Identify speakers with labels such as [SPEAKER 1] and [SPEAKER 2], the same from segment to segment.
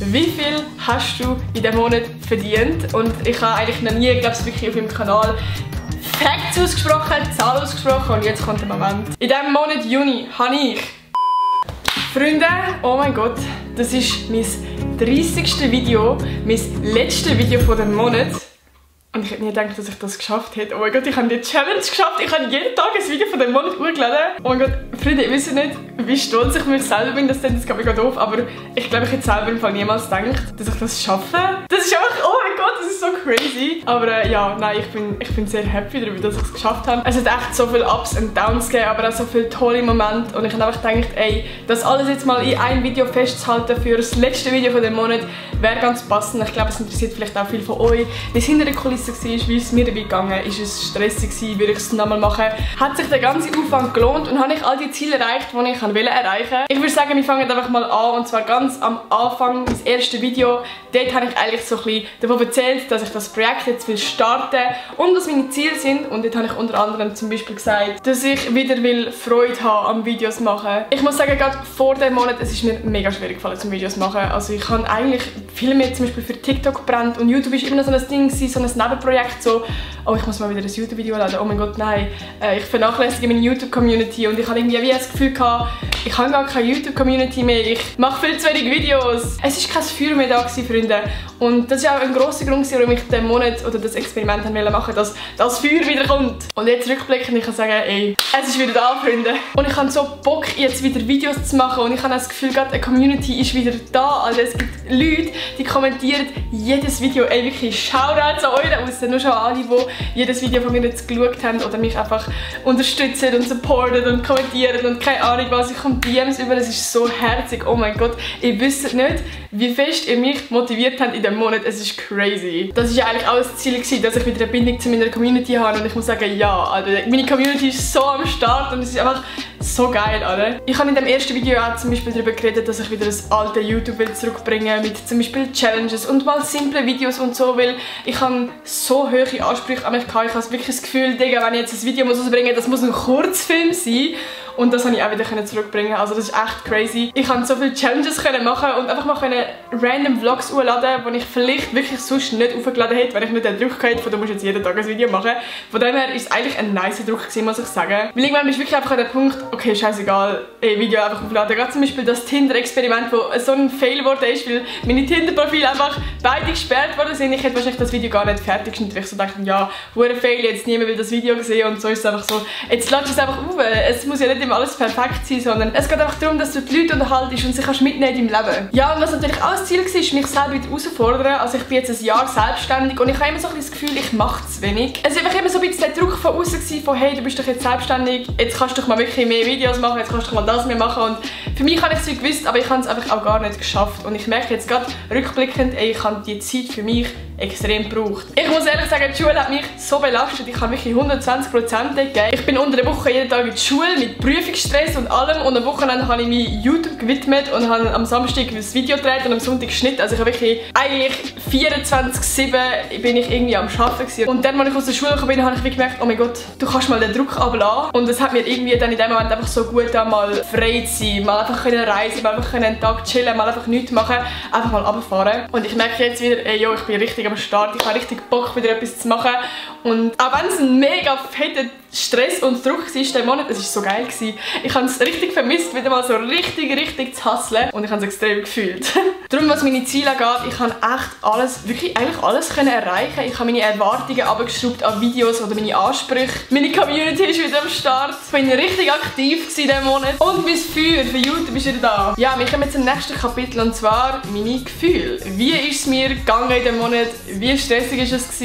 [SPEAKER 1] wie viel hast du in diesem Monat verdient? Und ich habe eigentlich noch nie, glaube ich, wirklich auf meinem Kanal Facts ausgesprochen, Zahlen ausgesprochen und jetzt kommt der Moment. In diesem Monat Juni habe ich... Freunde, oh mein Gott, das ist mein 30. Video, mein letztes Video von dem Monat. Und ich hätte nie gedacht, dass ich das geschafft hätte. Oh mein Gott, ich habe die Challenge geschafft. Ich habe jeden Tag ein Video von dem Monat hochgeladen. Oh mein Gott, Freunde, ich weiß nicht, wie stolz ich auf mich selber bin. Das klingt jetzt gerade mega doof, aber ich glaube, ich hätte selber im Fall niemals gedacht, dass ich das schaffe. Das ist einfach, oh mein Gott, das ist so crazy. Aber ja, nein, ich bin sehr happy darüber, dass ich es geschafft habe. Es hat echt so viele Ups und Downs gegeben, aber auch so viele tolle Momente. Und ich habe einfach gedacht, ey, das alles jetzt mal in einem Video festzuhalten für das letzte Video von dem Monat, wäre ganz passend. Ich glaube, es interessiert vielleicht auch viele von euch, wie es hinter der Kulisse war, wie es mir dabei gegangen ist. Es stressig gewesen, würde ich es nochmal machen? Hat sich der ganze Aufwand gelohnt und habe ich all die Ziele erreicht, die ich wollte erreichen? Ich würde sagen, wir fangen einfach mal an, und zwar ganz am Anfang, das erste Video. Dort habe ich eigentlich so ein bisschen davon erzählt, dass ich das Projekt jetzt will starten und was meine Ziele sind. Und dort habe ich unter anderem zum Beispiel gesagt, dass ich wieder Freude haben am Videos machen. Ich muss sagen, gerade vor dem Monat, es ist mir mega schwierig gefallen zum Videos machen. Also ich habe eigentlich viel mehr zum Beispiel für TikTok gebrannt und YouTube ist immer noch so ein Ding, so ein Nebenprojekt, so, oh, ich muss mal wieder ein YouTube-Video laden, oh mein Gott, nein. Ich vernachlässige meine YouTube-Community und ich habe irgendwie wie das Gefühl gehabt, ich habe gar keine YouTube-Community mehr, ich mache viel zu wenig Videos. Es war kein Feuer mehr da gewesen, Freunde. Und das war auch ein grosser Grund, warum ich diesen Monat oder das Experiment machen wollte, dass das Feuer wieder kommt. Und jetzt rückblickend, ich kann sagen, ey, es ist wieder da, Freunde. Und ich habe so Bock, jetzt wieder Videos zu machen und ich habe das Gefühl, gerade eine Community ist wieder da. Also es gibt Leute, die kommentieren jedes Video, ey, wirklich Shoutouts an euch da draussen, nur schon alle, die jedes Video von mir jetzt geschaut haben oder mich einfach unterstützen und supporten und kommentieren und keine Ahnung was, ich komme DMs über, es ist so herzig, oh mein Gott, ihr wisst nicht, wie fest ihr mich motiviert habt in diesem Monat, es ist crazy. Das war eigentlich auch das Ziel, dass ich wieder eine Bindung zu meiner Community habe und ich muss sagen, ja, also meine Community ist so am Start und es ist einfach so geil, oder? Ich habe in dem ersten Video auch zum Beispiel darüber geredet, dass ich wieder das alte YouTube will zurückbringen mit zum Beispiel Challenges und mal simple Videos und so, weil ich habe so hohe Ansprüche an mich gehabt. Ich habe wirklich das Gefühl, Digga, wenn ich jetzt ein Video rausbringen muss, das muss ein Kurzfilm sein. Und das konnte ich auch wieder zurückbringen. Also das ist echt crazy. Ich konnte so viele Challenges machen und einfach mal random Vlogs hochladen, die ich vielleicht wirklich sonst nicht aufgeladen hätte, wenn ich nicht den Druck hatte, von du musst jetzt jeden Tag ein Video machen. Von dem her war es eigentlich ein nicer Druck gewesen, muss ich sagen. Weil irgendwann bist du wirklich einfach an dem Punkt, okay, scheißegal, Video einfach aufladen. Gerade zum Beispiel das Tinder-Experiment, wo so ein Fail geworden ist, weil meine Tinder-Profile einfach beide gesperrt worden sind. Ich hätte wahrscheinlich das Video gar nicht fertig geschnitten, weil ich so dachte, ja, hure Fail, jetzt niemand will das Video sehen und so ist es einfach so. Jetzt lässt es einfach auf. Es muss ja nicht immer alles perfekt sein, sondern es geht einfach darum, dass du die Leute unterhaltest und sie kannst mitnehmen in deinem Leben. Ja, und was natürlich auch das Ziel war, ist, mich selber wieder herauszufordern. Also ich bin jetzt ein Jahr selbstständig und ich habe immer so ein bisschen das Gefühl, ich mache zu wenig. Es war einfach immer so ein bisschen der Druck von außen von hey, du bist doch jetzt selbstständig, jetzt kannst du doch mal wirklich mehr Videos machen, jetzt kannst du doch mal das mehr machen. Und für mich habe ich es gewusst, aber ich habe es einfach auch gar nicht geschafft. Und ich merke jetzt gerade rückblickend, ey, ich habe die Zeit für mich extrem gebraucht. Ich muss ehrlich sagen, die Schule hat mich so belastet, ich habe wirklich 120% gegeben. Ich bin unter der Woche jeden Tag in der Schule mit Prüfungsstress und allem und am Wochenende habe ich mich YouTube gewidmet und habe am Samstag ein Video gedreht und am Sonntag geschnitten. Also ich habe wirklich eigentlich 24/7 bin ich irgendwie am Arbeiten gewesen. Und dann, als ich aus der Schule gekommen bin, habe ich gemerkt, oh mein Gott, du kannst mal den Druck ablassen. Und es hat mir irgendwie dann in dem Moment einfach so gut getan, mal frei zu sein, mal einfach reisen, mal einfach einen Tag chillen, mal einfach nichts machen, einfach mal runterfahren. Und ich merke jetzt wieder, ey, yo, ich bin richtig am Start, ich habe richtig Bock, wieder etwas zu machen. Und auch wenn es ein mega fetter Stress und Druck war diesen Monat, es war so geil gewesen. Ich habe es richtig vermisst, wieder mal so richtig zu hustlen und ich habe es extrem gefühlt. Darum, was meine Ziele angeht, ich habe echt alles, wirklich eigentlich alles erreichen. Ich habe meine Erwartungen abgeschraubt an Videos oder meine Ansprüche. Meine Community ist wieder am Start. Ich bin richtig aktiv diesen Monat. Und mein Feuer für YouTube ist wieder da. Ja, wir kommen zum nächsten Kapitel und zwar meine Gefühle. Wie ist es mir gegangen in diesem Monat? Wie stressig war es?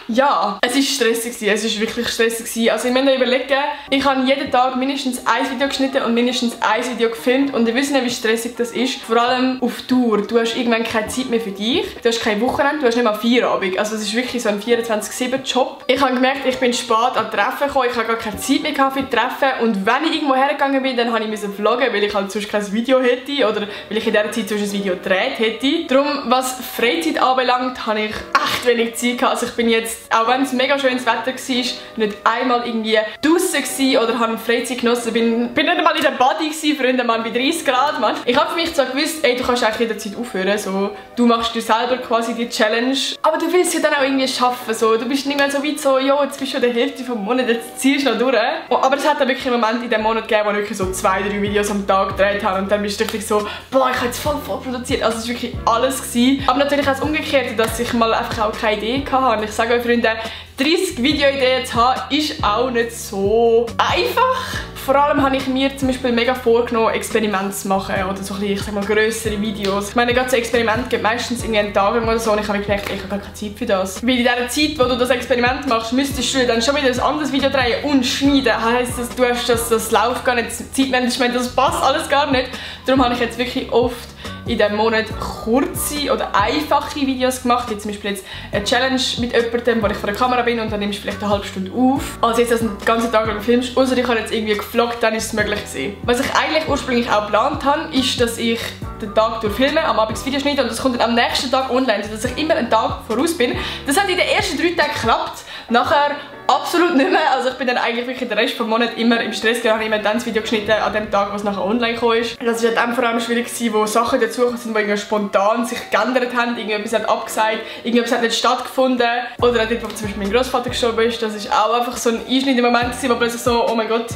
[SPEAKER 1] Ja, es war stressig. Es war wirklich stressig. Also ich muss mir überlegen, ich habe jeden Tag mindestens ein Video geschnitten und mindestens ein Video gefilmt und ich weiß nicht, wie stressig das ist. Vor allem auf Tour. Du hast irgendwann keine Zeit mehr für dich. Du hast kein Wochenende, du hast nicht mal Feierabend. Also es ist wirklich so ein 24/7-Job. Ich habe gemerkt, ich bin spät an Treffen gekommen. Ich habe gar keine Zeit mehr für Treffen. Und wenn ich irgendwo hergegangen bin, dann musste ich vloggen, weil ich halt sonst kein Video hätte oder weil ich in dieser Zeit sonst ein Video gedreht hätte. Darum, was Freizeit anbelangt, habe ich echt wenig Zeit gehabt. Also ich bin jetzt, auch wenn es mega schönes Wetter war, nicht einmal Mal irgendwie draussen gewesen oder habe Freizeit genossen. Bin nicht einmal in der Body gewesen, Freunde, Mann, bei 30 Grad, Mann. Ich habe für mich zwar gewusst, ey, du kannst eigentlich jederzeit aufhören, so. Du machst dir selber quasi die Challenge, aber du willst ja dann auch irgendwie schaffen, so. Du bist nicht mehr so weit so, jo, jetzt bist du schon der Hälfte vom Monat, jetzt ziehst du noch durch. Aber es hat dann wirklich einen Moment in dem Monat gegeben, wo ich wirklich so 2, 3 Videos am Tag gedreht habe und dann bist du wirklich so, boah, ich habe jetzt voll produziert. Also es war wirklich alles gewesen. Aber natürlich auch das Umgekehrte, dass ich mal einfach auch keine Idee hatte. Ich sage euch, Freunde, 30 Videoideen zu haben, ist auch nicht so einfach. Vor allem habe ich mir zum Beispiel mega vorgenommen, Experimente zu machen oder so ein bisschen, ich sag mal, grössere Videos. Ich meine, gerade so Experimente geht meistens irgendwie einen Tag oder so und ich habe mir gedacht, ich habe gar keine Zeit für das. Weil in dieser Zeit, wo du das Experiment machst, müsstest du dann schon wieder ein anderes Video drehen und schneiden. Heisst das, du hast das läuft gar nicht, das Zeitmanagement, das passt alles gar nicht. Darum habe ich jetzt wirklich oft in diesem Monat kurze oder einfache Videos gemacht, wie zum Beispiel jetzt eine Challenge mit jemandem, wo ich vor der Kamera bin und dann nimmst du vielleicht eine halbe Stunde auf. Also jetzt, dass du den ganzen Tag lang filmst, außer ich habe jetzt irgendwie gevloggt, dann ist es möglich gewesen. Was ich eigentlich ursprünglich auch geplant habe, ist, dass ich den Tag durch filme, am Abend das Video schneide und das kommt dann am nächsten Tag online, sodass ich immer einen Tag voraus bin. Das hat in den ersten 3 Tagen geklappt, nachher absolut nicht mehr. Also ich bin dann eigentlich wirklich den Rest des Monats immer im Stress gewesen, immer dann das Video geschnitten an dem Tag, was nachher online gekommen ist. Das war dann vor allem schwierig gewesen, wo Sachen dazugekommen sind, die irgendwie spontan sich geändert haben, irgendetwas hat abgesagt, irgendetwas hat nicht stattgefunden. Oder dort, wo zum Beispiel mein Großvater gestorben ist, das ist auch einfach so ein einschneidender Moment gewesen, wo plötzlich so, oh mein Gott,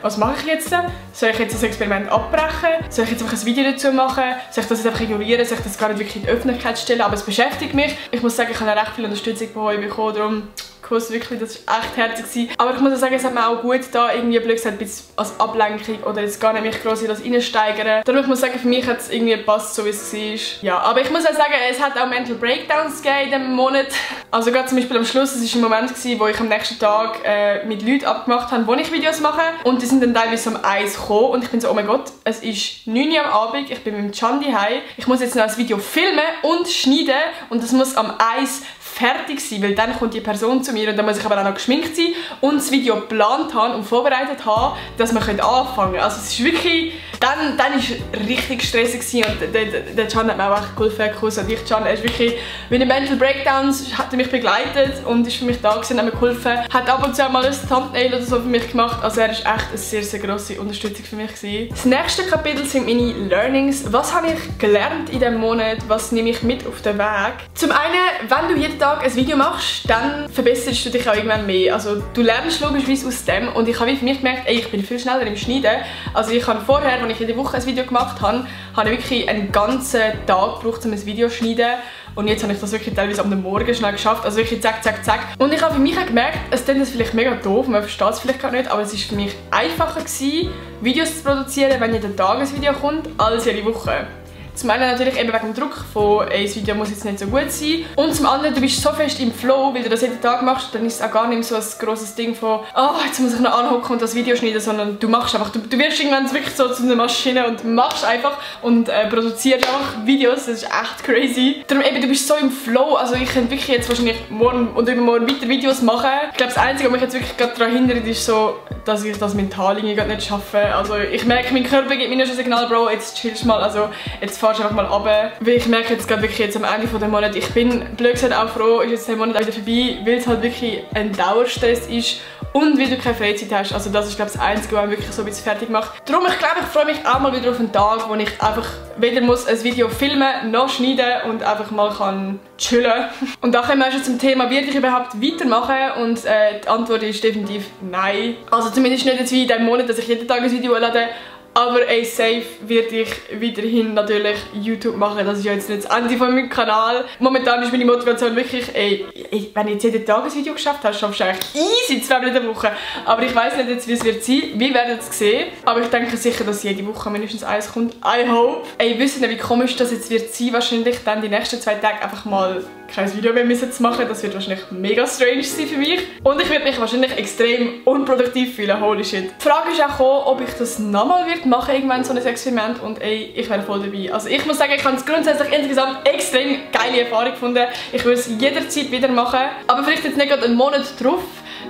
[SPEAKER 1] was mache ich jetzt? Soll ich jetzt das Experiment abbrechen? Soll ich jetzt einfach ein Video dazu machen? Soll ich das jetzt einfach ignorieren? Soll ich das gar nicht wirklich in die Öffentlichkeit stellen? Aber es beschäftigt mich. Ich muss sagen, ich habe recht viel Unterstützung von euch bekommen, darum wirklich, das war echt herzig. Aber ich muss auch sagen, es hat mir auch gut da irgendwie blöd gesagt, als Ablenkung oder jetzt gar nicht mich gross in das reinsteigern. Darum ich muss sagen, für mich hat es irgendwie gepasst, so wie es war. Ja, aber ich muss auch sagen, es hat auch Mental Breakdowns gegeben in diesem Monat. Also gerade zum Beispiel am Schluss, es war ein Moment gewesen, wo ich am nächsten Tag mit Leuten abgemacht habe, wo ich Videos mache. Und die sind dann teilweise um 1 gekommen und ich bin so, oh mein Gott, es ist 9 Uhr am Abend, ich bin mit dem Chandi heim. Ich muss jetzt noch ein Video filmen und schneiden und das muss am 1 fertig sein, weil dann kommt die Person zu mir und dann muss ich aber auch noch geschminkt sein und das Video geplant haben und vorbereitet haben, dass wir anfangen können. Also es ist wirklich, dann war es richtig stressig und der Can hat mir auch echt geholfen, und ich, Can, er ist wirklich, mit den Mental Breakdowns hat er mich begleitet und ist für mich da gewesen, hat mir geholfen, hat ab und zu auch mal ein Thumbnail oder so für mich gemacht, also er ist echt eine sehr, sehr grosse Unterstützung für mich gewesen. Das nächste Kapitel sind meine Learnings. Was habe ich gelernt in diesem Monat, was nehme ich mit auf den Weg? Zum einen, wenn du jeden Tag ein Video machst, dann verbesserst du dich auch irgendwann mehr. Also du lernst logischerweise aus dem und ich habe für mich gemerkt, ey, ich bin viel schneller im Schneiden. Also ich habe vorher, als ich jede Woche ein Video gemacht habe, habe ich wirklich einen ganzen Tag gebraucht, um ein Video zu schneiden. Und jetzt habe ich das wirklich teilweise am Morgen schnell geschafft. Also wirklich zack, zack, zack. Und ich habe für mich auch gemerkt, es klingt jetzt vielleicht mega doof, man versteht es vielleicht gar nicht, aber es war für mich einfacher gewesen, Videos zu produzieren, wenn jeden Tag ein Video kommt, als jede Woche. Zum einen natürlich eben wegen dem Druck von, ey, das Video muss jetzt nicht so gut sein. Und zum anderen, du bist so fest im Flow, weil du das jeden Tag machst, dann ist es auch gar nicht so ein grosses Ding von, oh, jetzt muss ich noch anhocken und das Video schneiden, sondern du machst einfach, du wirst irgendwann wirklich so zu einer Maschine und machst einfach und produzierst einfach Videos, das ist echt crazy. Darum eben, du bist so im Flow, also ich könnte wirklich jetzt wahrscheinlich morgen und übermorgen weiter Videos machen. Ich glaube, das Einzige, was mich jetzt wirklich gerade daran hindert, ist so, dass ich das mental irgendwie gerade nicht schaffe. Also ich merke, mein Körper gibt mir schon ein Signal, Bro, jetzt chillst du mal, also jetzt fahrst du einfach mal runter. Weil ich merke jetzt gerade wirklich jetzt am Ende des Monats, ich bin blöd gesagt auch froh, ist jetzt der Monat auch wieder vorbei, weil es halt wirklich ein Dauerstress ist und weil du keine Freizeit hast. Also das ist, glaube ich, das Einzige, was mich wirklich so ein bisschen fertig macht. Darum, ich glaube, ich freue mich auch mal wieder auf einen Tag, wo ich einfach weder muss ein Video filmen noch schneiden und einfach mal kann chillen. Und da kommen wir schon zum Thema, werde ich überhaupt weitermachen? Und die Antwort ist definitiv nein. Also zumindest nicht jetzt wie in diesem Monat, dass ich jeden Tag ein Video lade. Aber ey, safe werde ich weiterhin natürlich YouTube machen. Das ist ja jetzt nicht das Ende von meinem Kanal. Momentan ist meine Motivation wirklich, ey, wenn du jetzt jeden Tag ein Video geschafft hast, schaffst du eigentlich easy 2 Mal in der Woche. Aber ich weiss nicht jetzt, wie es wird sein. Wir werden es sehen. Aber ich denke sicher, dass jede Woche mindestens eins kommt. I hope. Ey, wisst ihr, wie komisch das jetzt wird sein? Wahrscheinlich dann die nächsten 2 Tage einfach mal kein Video mehr müssen zu machen. Das wird wahrscheinlich mega strange sein für mich. Und ich werde mich wahrscheinlich extrem unproduktiv fühlen. Holy shit. Die Frage ist auch gekommen, ob ich das nochmal mache, irgendwann so ein Experiment. Und ey, ich wäre voll dabei. Also ich muss sagen, ich habe es grundsätzlich insgesamt extrem geile Erfahrung gefunden. Ich würde es jederzeit wieder machen. Aber vielleicht jetzt nicht gerade einen Monat drauf.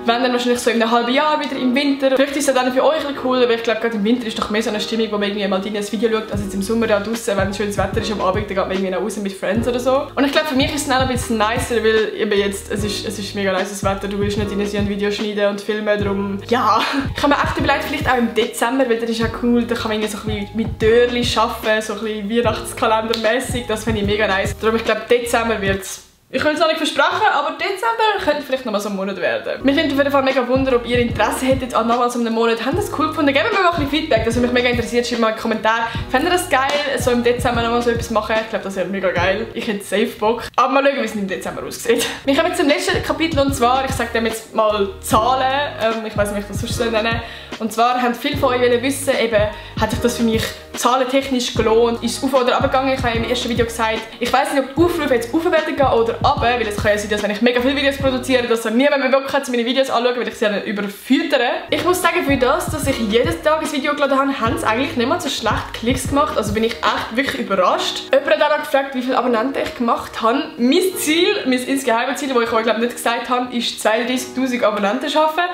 [SPEAKER 1] wenn dann wahrscheinlich so in einem halben Jahr wieder im Winter. Vielleicht ist es dann für euch ein cool, aber ich glaube gerade im Winter ist doch mehr so eine Stimmung, wo man irgendwie mal ein Video schaut, als jetzt im Sommer da draußen, wenn schönes Wetter ist am Abend, dann geht man irgendwie raus mit Friends oder so. Und ich glaube für mich ist es dann ein bisschen nicer, weil eben jetzt, es ist mega nices Wetter, du willst nicht in ein Video schneiden und filmen, darum, ja. Ich habe mir echt überlegt, vielleicht auch im Dezember, weil das ist ja cool, da kann man irgendwie so ein bisschen mit Türchen arbeiten, so ein bisschen Weihnachtskalendermäßig, das finde ich mega nice. Darum, ich glaube Dezember wird es. Ich will es noch nicht versprechen, aber Dezember könnte vielleicht noch mal so ein Monat werden. Mich würde auf jeden Fall mega wundern, ob ihr Interesse hättet an nochmals so einem Monat. Habt ihr das cool gefunden? Gebt mir mal ein bisschen Feedback, das würde mich mega interessiert. Schreibt mal einen Kommentar. Fändet ihr das geil, so im Dezember nochmal so etwas machen? Ich glaube, das wäre mega geil. Ich hätte safe Bock. Aber mal schauen, wie es im Dezember aussieht. Wir kommen zum letzten Kapitel und zwar, ich sage dem jetzt mal Zahlen. Ich weiß nicht, wie ich das sonst nennen soll. Und zwar haben viele von euch wissen, eben, hat sich das für mich zahlentechnisch gelohnt? Ist es auf oder abgegangen? Ich habe im ersten Video gesagt, ich weiß nicht, ob die Aufrufe jetzt auf werden gehen oder runter, weil es kann ja sein, dass wenn ich mega viele Videos produziere, dass dann niemand mehr Bock hat, meine Videos anzuschauen, weil ich sie dann überfüttere. Ich muss sagen, für das, dass ich jedes Tag ein Video geladen habe, haben sie eigentlich nicht mal so schlecht Klicks gemacht. Also bin ich echt wirklich überrascht. Jemand hat auch gefragt, wie viele Abonnenten ich gemacht habe. Mein Ziel, mein insgeheimes Ziel, das ich euch glaube nicht gesagt habe, ist 32'000 Abonnenten schaffen.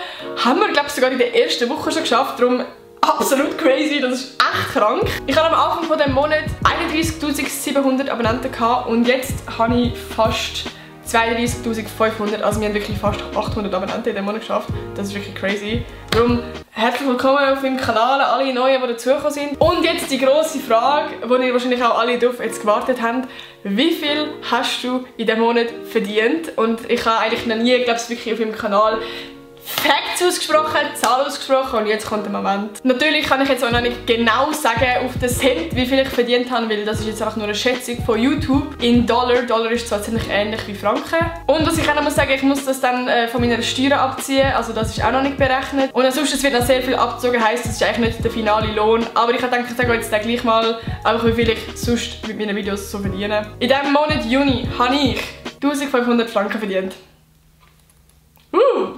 [SPEAKER 1] Haben wir, glaube ich, sogar in der ersten Woche schon geschafft. Darum absolut crazy, das ist echt krank. Ich hatte am Anfang von diesem Monat 31'700 Abonnenten gehabt und jetzt habe ich fast 32'500, also wir haben wirklich fast 800 Abonnenten in diesem Monat geschafft. Das ist wirklich crazy. Darum herzlich willkommen auf meinem Kanal, alle Neuen, die dazugekommen sind. Und jetzt die grosse Frage, wo ihr wahrscheinlich auch alle darauf jetzt gewartet habt. Wie viel hast du in diesem Monat verdient? Und ich habe eigentlich noch nie, glaube ich, wirklich auf meinem Kanal Facts ausgesprochen, Zahlen ausgesprochen und jetzt kommt der Moment. Natürlich kann ich jetzt auch noch nicht genau sagen auf den Cent, wie viel ich verdient habe, weil das ist jetzt einfach nur eine Schätzung von YouTube in Dollar. Dollar ist zwar ziemlich ähnlich wie Franken. Und was ich auch noch muss sagen, ich muss das dann von meiner Steuern abziehen, also das ist auch noch nicht berechnet. Und ansonsten es wird noch sehr viel abgezogen, heisst, das ist eigentlich nicht der finale Lohn. Aber ich habe gedacht, ich sage euch jetzt gleich mal, einfach wie viel ich sonst mit meinen Videos so verdiene. In diesem Monat Juni habe ich 1500 Franken verdient.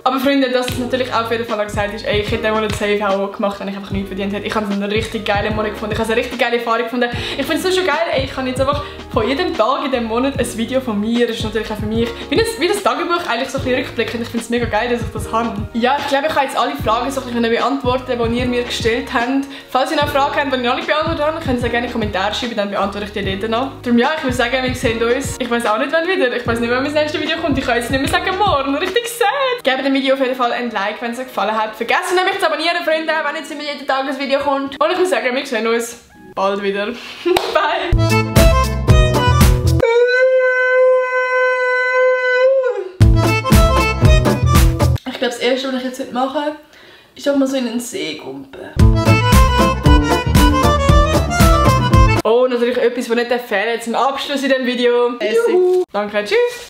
[SPEAKER 1] Aber Freunde, das ist natürlich auch auf jeden Fall gesagt ist, ey, ich hätte den Monat safe auch gemacht, wenn ich einfach nichts verdient hätte. Ich habe einen richtig geilen Monat gefunden. Ich habe eine richtig geile Erfahrung gefunden. Ich finde es so schon geil, ey, ich kann jetzt einfach von jedem Tag in diesem Monat ein Video von mir. Das ist natürlich auch für mich wie das Tagebuch eigentlich so ein bisschen rückblickend. Ich finde es mega geil, dass ich das habe. Ja, ich glaube, ich kann jetzt alle Fragen so ein bisschen beantworten, die ihr mir gestellt habt. Falls ihr noch Fragen habt, die ich noch nicht beantwortet habe, könnt ihr gerne in die Kommentare schreiben, dann beantworte ich die dort noch. Darum ja, ich würde sagen, wir sehen uns. Ich weiß auch nicht, wann wieder. Ich weiß nicht, wann das nächste Video kommt. Ich kann jetzt nicht mehr sagen, morgen. Richtig sad. Gebt dem Video auf jeden Fall ein Like, wenn es euch gefallen hat. Vergesst nicht, mich zu abonnieren, Freunde, wenn jetzt immer jeden Tag ein Video kommt. Und ich würde sagen, wir sehen uns bald wieder. Bye! Ich glaube, das erste, was ich jetzt machen will, ist auch mal so in einen See gumpen. Oh, natürlich etwas, das nicht fehlen zum Abschluss in diesem Video. Danke, tschüss!